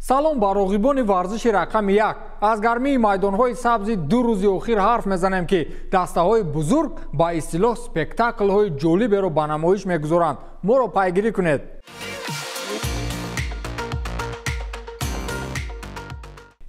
Салом ба роғибони варзиши рақами як. Аз гармии майдонҳои сабзи ду рӯзи охир ҳарф мезанем, ки дастаҳои бузург ба истилоҳ спектаклҳои ҷолиберо ба намоиш мегузоранд. Моро пайгирӣ кунед.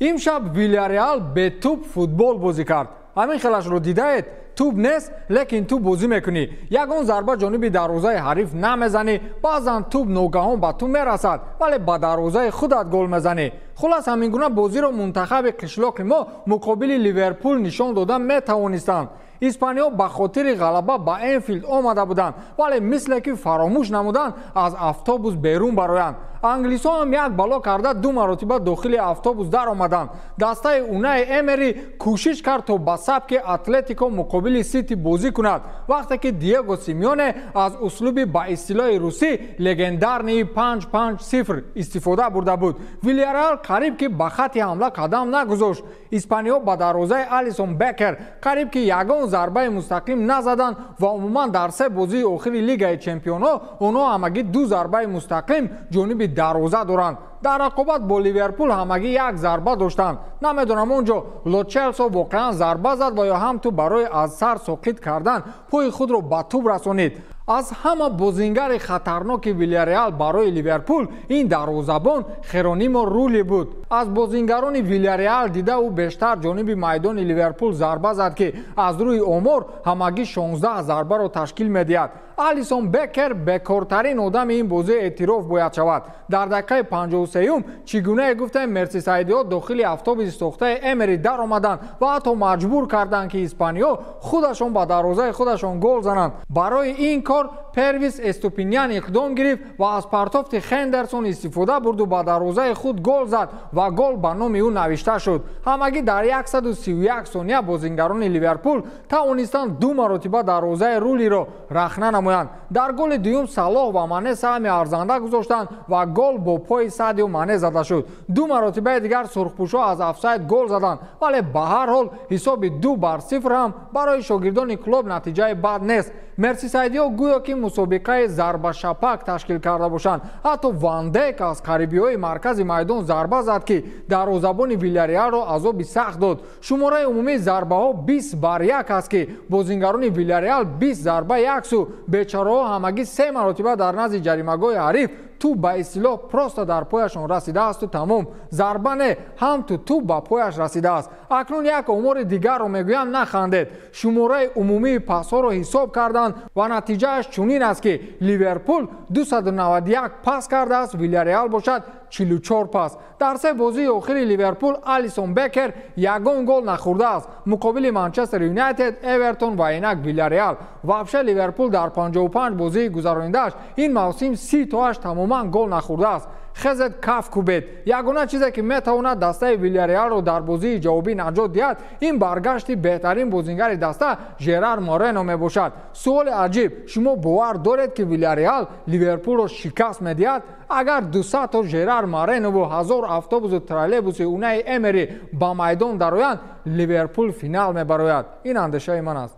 Имшаб Вильяреал бетӯб футбол бозӣ кард. Ҳамин хелашро дидаед? Тӯб нест, лекин ту бозӣ мекунӣ. Ягон зарба ҷониби дарвозаи ҳариф намезанӣ. Баъзан тӯб ногаҳон ба ту мерасад, вале ба дарвозаи худат гол мезанӣ. Хулас, ҳамин гуна бозиро мунтахаби қишлоқи мо муқобили Ливерпул нишон дода метавонистанд. Испаниҳо ба хотири ғалаба ба Энфилд омада буданд, вале мисле ки фаромӯш намуданд аз автобус берун бароянд. Англисҳо ҳам як бало карда ду маротиба дохили автобус даромаданд. Дастаи Унаи Эмери кӯшиш кард то ба сабки Атлетико муқобили Сити бозӣ кунад, вақте ки Диего Симеоне аз услуби ба истилоҳи русӣ легендарнии 5-5-0 истифода бурда буд. Вильяреал қариб ки ба хатти ҳамла қадам нагузошт. Испаниҳо ба дарвозаи Алисон Бекер қариб ки ягон зарбаи мустақим назаданд ва умуман дар се бозии охири Лигаи чемпионҳо онҳо ҳамагӣ ду зарбаи мустақим ҷониби дарвоза доранд. Дар рақобат бо Ливерпул ҳамагӣ як зарба доштанд. Намедонам он ҷо Ло Челсо воқеан зарба зад ва ё ҳам ту барои аз сар соқит кардан пои худро ба тӯб расонид. Аз ҳама бозингари хатарноки Вильяреал барои Ливерпул ин дарвозабон Херонимо Рули буд. Аз бозингарони Вильяреал дида ӯ бештар ҷониби майдони Ливерпул зарба зад, ки аз рӯи омор ҳамагӣ 16 зарбаро ташкил медиҳад. Алисон Бекер бекортарин одами ин бозӣ эътироф бояд шавад. Дар дақиқаи 53-юм чӣ гунае гуфтем, мерсисайдиҳо дохили автобуси сохтаи Эмери даромаданд ва ҳатто маҷбур карданд, ки испаниҳо худашон ба дарвозаи худашон гол зананд. Барои ин кор Первис Эступиньян иқдом гирифт ва аз партофти Хендерсон истифода бурду ба дарвозаи худ гол зад ва гол ба номи ӯ навишта шуд. Ҳамагӣ дар 131 сония бозингарони Ливерпул тавонистанд ду маротиба дарвозаи Рулиро рахна намоянд. Дар голи дуюм Салоҳ ва Мане саҳми арзанда гузоштанд ва гол бо пои Садио Мане зада шуд. Ду маротибаи дигар сурхпӯшҳо аз офсайд гол заданд, вале ба ҳар ҳол ҳисоби 2-0 ҳам барои шогирдони клуб натиҷаи бад нест. Мерсисайдиҳо гӯё ки мусобиқаи зарбашапак ташкил карда бошанд. Ҳатто Ван Дейк аз қарибиҳои маркази майдон зарба зад, ки дарвозабони Вильяреалро азоби сахт дод. Шумораи умумии зарбаҳо 20-1 аст, ки бозингарони Вильяреал 20 зарба як сӯ, бечораҳо ҳамагӣ се маротиба дар назди ҷаримагоҳи ҳариф тӯб ба истилоҳ просто дар пояшон расидаасту тамом. Зарба не, ҳам ту тӯб ба пояш расидааст. Акнун як омори дигарро мегӯям, нахандед. Шумораи умумии пасҳоро ҳисоб карданд ва натиҷааш чунин аст, ки Ливерпул 291 пас кардааст, Вильяреал бошад 44 пас. Дар се бозии охири Ливерпул Алисон Бекер ягон гол нахӯрдааст муқобили Манчестер Юнайтед, Эвертон ва инак Вильяреал. Вообще Ливерпул дар 55 бозии гузаронидааш ин мавсим 30 тоаш тамоман гол нахӯрдааст. Хезет каф кубед. Ягона чизе ки метавонад дастаи Вильяреалро дар бозии ҷавобӣ наҷот диҳад, ин баргашти беҳтарин бозингари даста Жерар Морено мебошад. Суоли аҷиб: шумо бовар доред, ки Вильяреал Ливерпулро шикаст медиҳад? Агар 200 то Жерар Моренову 1000 автобусу троллейбуси Унаи Эмери ба майдон дароянд, Ливерпул финал мебарояд. Ин андешаи ман аст.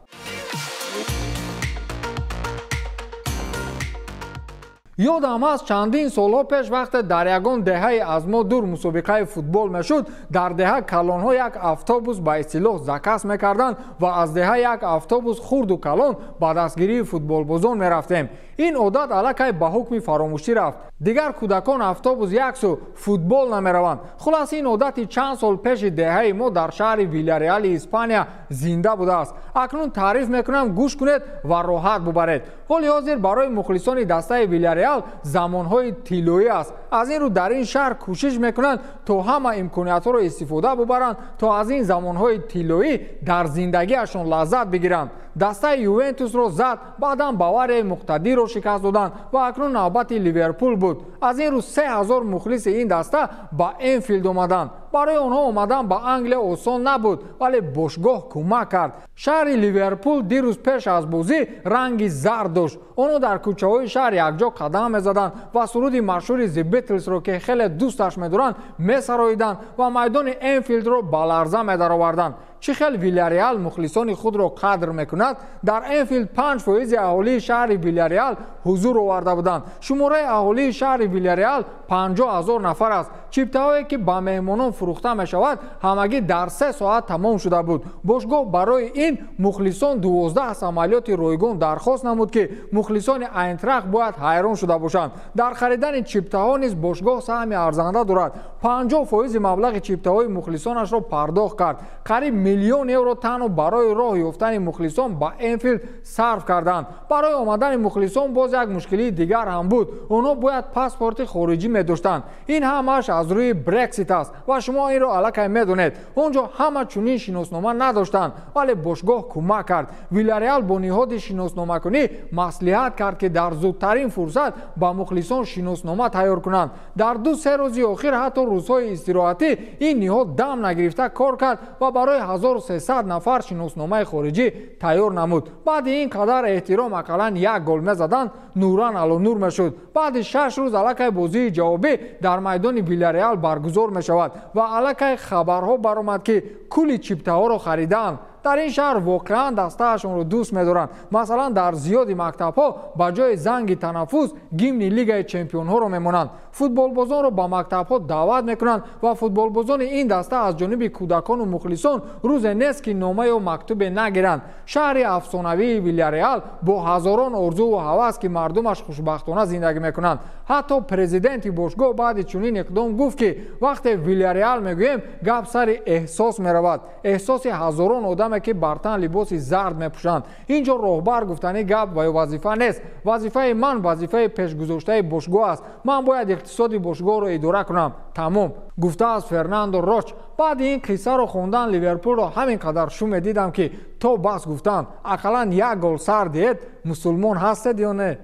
Ёдам аст, чандин солҳо пеш вақте дар ягон деҳаи аз мо дур мусобиқаи футбол мешуд, дар деҳа калонҳо як автобус ба истилоҳ заказ мекарданд ва аз деҳа як автобус хурду калон ба дастгирии футболбозон мерафтем. Ин одат аллакай ба ҳукми фаромӯшӣ рафт. Дигар кӯдакон автобус як сӯ, футбол намераванд. Хулас, ин одати чанд сол пеши деҳаи мо дар шаҳри Вильяреали Испания зинда будааст. Акнун таъриф мекунам, гӯш кунед ва роҳат бубаред. Ҳоли ҳозир барои мухлисони дастаи Вильяреал замонҳои тиллоӣ аст. Аз ин рӯ дар ин шаҳр кӯшиш мекунанд то ҳама имкониятҳоро истифода бубаранд, то аз ин замонҳои тиллоӣ дар зиндагиашон лаззат бигиранд. Дастаи Ювентусро зад, баъдан Баварияи муқтадирро шикаст доданд ва акнун навбати Ливерпул буд. Аз ин рӯз 3000 мухлиси ин даста ба Энфилд омаданд. Барои онҳо омадан ба Англия осон набуд, вале бошгоҳ кӯмак кард. Шаҳри Ливерпул дирӯз пеш аз бозӣ ранги зард дошт. Онҳо дар кӯчаҳои шаҳр якҷо қадам мезаданд ва суруди машҳури The Beatles-ро, ки хеле дӯсташ медоранд, месароиданд ва майдони Энфилдро ба ларза медароварданд. Чӣ хел Вилярреал мухлисони худро қадр мекунад? Дар Энфилд 5% аҳолии шаҳри Вилярреал ҳузур оварда буданд. Шумораи аҳолии шаҳри Вилярреал 50 000 нафар аст. Чиптаҳое ки ба меҳмонон фурӯхта мешавад, ҳамагӣ дар 3 соат тамом шуда буд. Бошгоҳ барои ин мухлисон 12 самолёти ройгон дархост намуд, ки мухлисони Айнтрахт бояд ҳайрон шуда бошанд. Дар харидани чиптаҳо низ бошгоҳ саҳми арзанда дорад. 50% маблағи чиптаҳои мухлисонашро пардохт кард. Қариб 1 000 000 евро танҳо барои роҳ ёфтани мухлисон ба Энфилд сарф карданд. Барои омадани мухлисон боз як мушкилии дигар ҳам буд. Онҳо бояд паспорти хориҷӣ медоштанд. Ин ҳамааш аз рӯи Брексит аст ва шумо инро аллакай медонед. Он ҷо ҳама чунин шиноснома надоштанд, вале бошгоҳ кӯмак кард. Вилярреал бо ниҳоди шиносномакунӣ маслиҳат кард, ки дар зудтарин фурсат ба мухлисон шиноснома тайёр кунанд. Дар 2-3 рӯзи охир, ҳатто рӯзҳои истироҳатӣ, ин ниҳод дам нагирифта кор кард ва барои 1300 нафар шиносномаи хориҷӣ тайёр намуд. Баъди ин қадар эҳтиром ақаллан як гол мезаданд, нуран алонур мешуд. Баъди 6 рӯз аллакай бозии ҷавобӣ дар майдони Вилярреал баргузор мешавад ва аллакай хабарҳо баромад, ки кулли чиптаҳоро харидаанд. Дар ин шаҳр воқеан дастаашонро дӯст медоранд. Масалан, дар зиёди мактабҳо ба ҷои занги танаффус гимни Лигаи чемпионҳоро мемонанд. Футболбозонро ба мактабҳо даъват мекунанд ва футболбозони ин даста аз ҷониби кӯдакону мухлисон рӯзе нест, ки нома ё мактубе нагиранд. Шаҳри афсонавии Вилярреал бо ҳазорон орзуву ҳавас, ки мардумаш хушбахтона зиндагӣ мекунанд. Ҳатто президенти бошгоҳ баъди чунин иқдом гуфт, ки вақте Вилярреал мегӯем, гап сари эҳсос меравад, эҳсоси ҳазорон одаме, ки бар тан либоси зард мепӯшанд. Ин ҷо роҳбар гуфтани гап ва ё вазифа нест. Вазифаи ман вазифаи пешгузоштаи бошгоҳ аст. Ман бояд иқтисоди бошгоҳро идора кунам, тамом, гуфтааст Фернандо Роч. Баъди ин қиссаро хондан Ливерпулро ҳамин қадар шуме дидам, ки то бас гуфтанд, ақаллан як гол сар диҳед, мусулмон ҳастед ё не?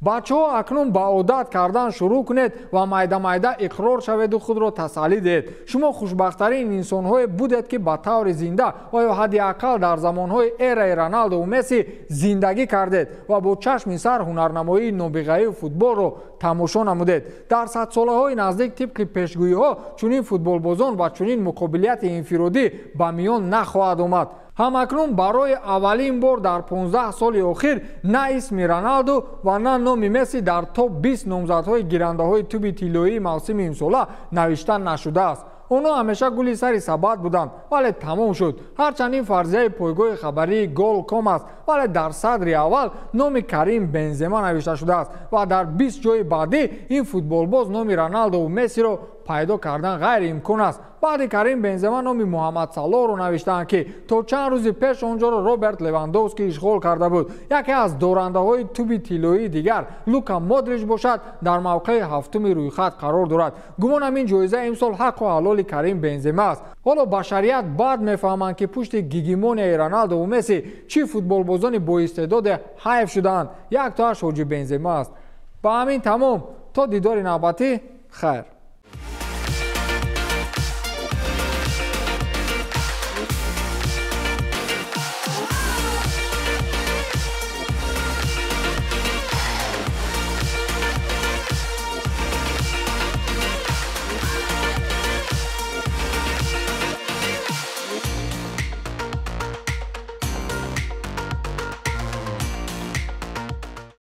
Бачаҳо, акнун ба одат кардан шурӯъ кунед ва майда-майда иқрор шаведу худро тасаллӣ диҳед. Шумо хушбахттарин инсонҳое будед, ки ба таври зинда ва ё ҳадди ақал дар замонҳои эраи Роналдову Месси зиндагӣ кардед ва бо чашми сар ҳунарнамоии нобиғаи футболро тамошо намудед. Дар садсолаҳои наздик, тибқи пешгӯиҳо, чунин футболбозон ва чунин муқобилияти инфиродӣ ба миён нахоҳад омад. Ҳамакнун барои аввалин бор дар 15 соли охир на исми Роналду ва на номи Месси дар топ 20 номзадҳои гирандаҳои тӯби тиллоии мавсими имсола навишта нашудааст. Онҳо ҳамеша гули сари сабад буданд, вале тамом шуд. Ҳарчанд ин фарзияи пойгоҳи хабарии Гол.ком аст, вале дар садри аввал номи Карим Бензема навишта шудааст ва дар 20 ҷои баъдӣ ин футболбоз номи Роналдову Мессиро пайдо кардан ғайриимкон аст. Баъди Карим Бензема номи Муҳаммад Салоҳро навиштаанд, ки то чанд рӯзи пеш он ҷоро Роберт Левандовский ишғол карда буд. Яке аз дорандаҳои тӯби тиллоии дигар, Лука Модрич бошад, дар мавқеи ҳафтуми рӯйхат қарор дорад. Гумонам, ин ҷоиза имсол ҳаққу ҳалоли Карим Бензема аст. Ҳоло башарият бад мефаҳманд, ки пушти гегемонияи Роналдову Месси чӣ футболбозони боистеъдоде ҳайф шудаанд. Яктоаш ҳоҷи Бензема аст. Ба ҳамин тамом. То дидори навбатӣ, хайр.